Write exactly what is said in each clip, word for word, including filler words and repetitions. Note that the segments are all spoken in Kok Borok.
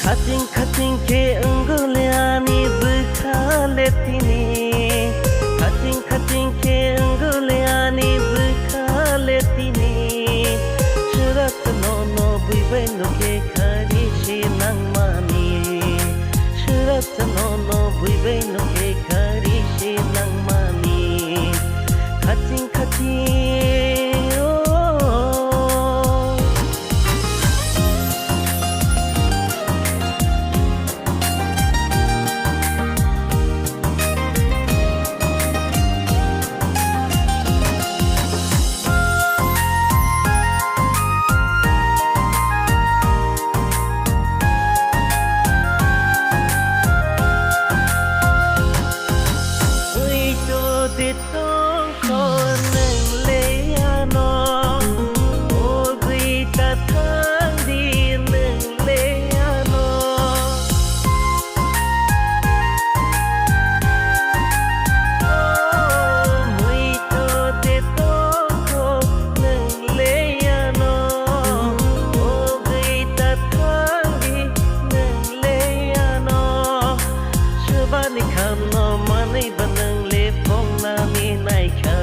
Khating khating khe wngole ani bwkha le tini. Khating khating khe wngole ani bwkha le tini. Swrapsa nono buibai no khe khari se nangmani. Swrapsa nono buibai no khe khari se nangmani. Khating khating, oh. Ui to de tongkho nwng le ano, o gwi ta thang di nwng le ano. O mui to de tongkho nwng le ano, o gwi ta thang di nwng le ano. Swbani khano manwi ba nwng le phongnani naikha.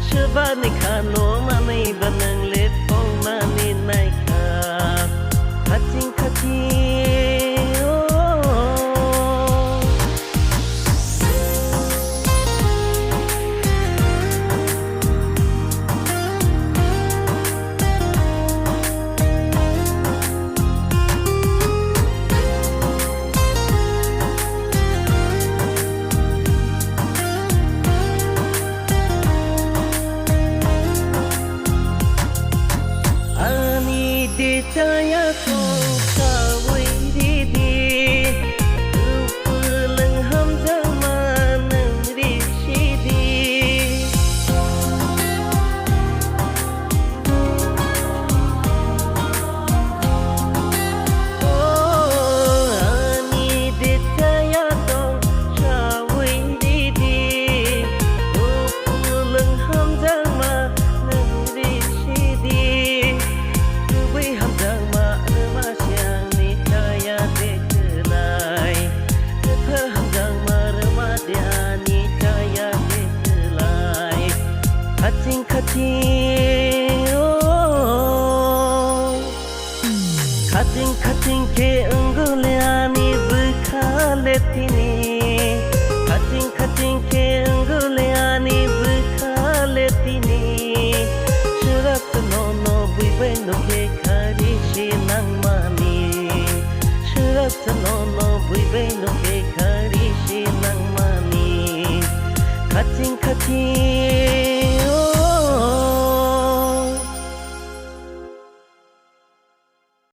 Swbani khano manwi ba nwng le phongnani naikha. Khating khating, oh. Ani de chaya tong sawi ridi, upulung hamjakma nung risidi. O ani de chaya tong sawi ridi, upulung hamjakma nung risidi. Kubui hamjakma rwma se ani chaya de kwlai. Kwthar hamjakma rwma de ani chaya de kwlai. Khating khating, oh. Khating khating khe